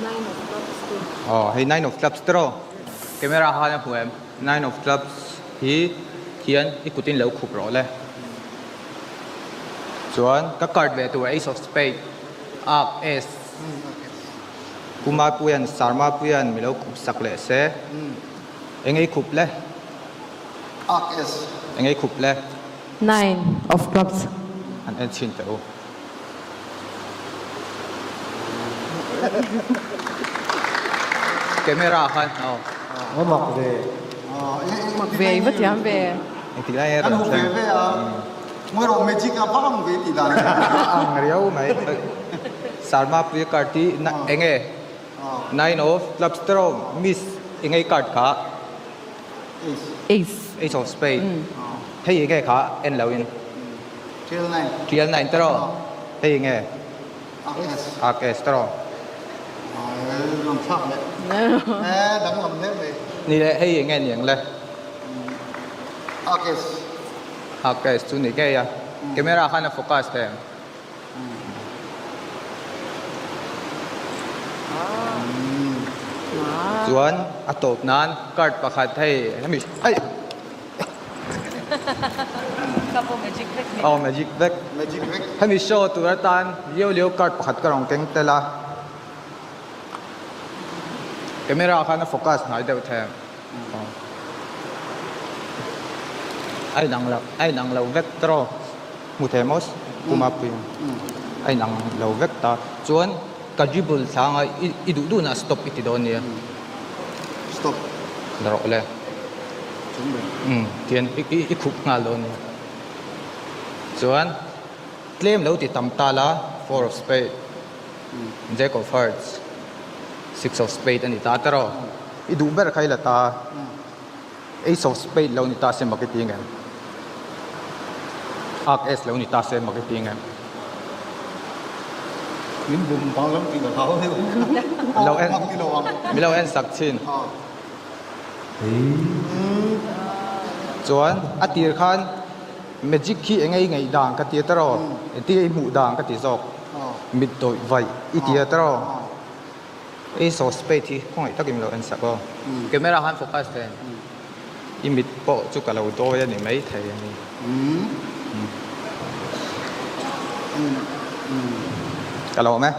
Nine of clubs chu. Aw hei nine of clubs tiraw? Camera khan a hmu em? Nine of clubs hi hian i kutin lo khup rawh le. Chuan ka card ve tur ace of spade ak ace Pu Mapuia'n Sir Mapuia'n mi lo khup sak leh se. Eng ei khup le? Ak ace. Eng ei khup le? Nine of clubs. An en chhin teh u. Camera khan aw. A mak ve. Mak ve i va thiam ve. Engtik lai nge rawn thleng. Kan hmu ve ve a. Ngawi rawh magic a va ang ve tih dan. A ang riau mai. Sarma pui card hi enge nine of clubs te rawh miss engei card kha. Ace. Ace of spade. Hei enge kha en lo in. Trial nine. Trial nine te rawh. Hei enge. Arc S. Arc S te rawh. Rawn thlak leh. Eh danglam hle mai. Ni leh hei enge niang le. Arc S. Arc S chu ni ngei a. Camera khan a focus thei ang. Chuan a tawp nan card pakhat hei hemi ai aw magic vek hemi show tur atan liau liau card pakhat ka rawn keng tel a camera khan a focus hnai deuh thei ang a inang lo a inang lo vek tawh. Hmu thei maw Puma pui a inang lo vek ta. Chuan ka dribble thlanga i duh duhna stop i ti dawn nia. Stop. La rawh le. Chung ber. Umm tian i khup nghal dawn nia. Chuan tlem lo ti tam ta la four of spade, jack of hearts, six of spade a ni ta tawh. I duh ber kha i la ta. Ace of spade lo ni ta se mak i ti ngem? Arc ace lo ni ta se mak i ti ngem? Min bum bang lam tih lo hau deuh. Lo en mi lo en sak chin. Chuan a tir khan magic khi eng ei ngaih dan ka ti ta rawh. Engtin i hmuh dan ka ti zawk. Mit dawih vaih i ti ta rawh. Ace of spade hi khawngaih takin lo en sak aw. Camera khan focus ve. I mit pawh chu ka lo dawi a ni mai thei a ni. Ka lawm e.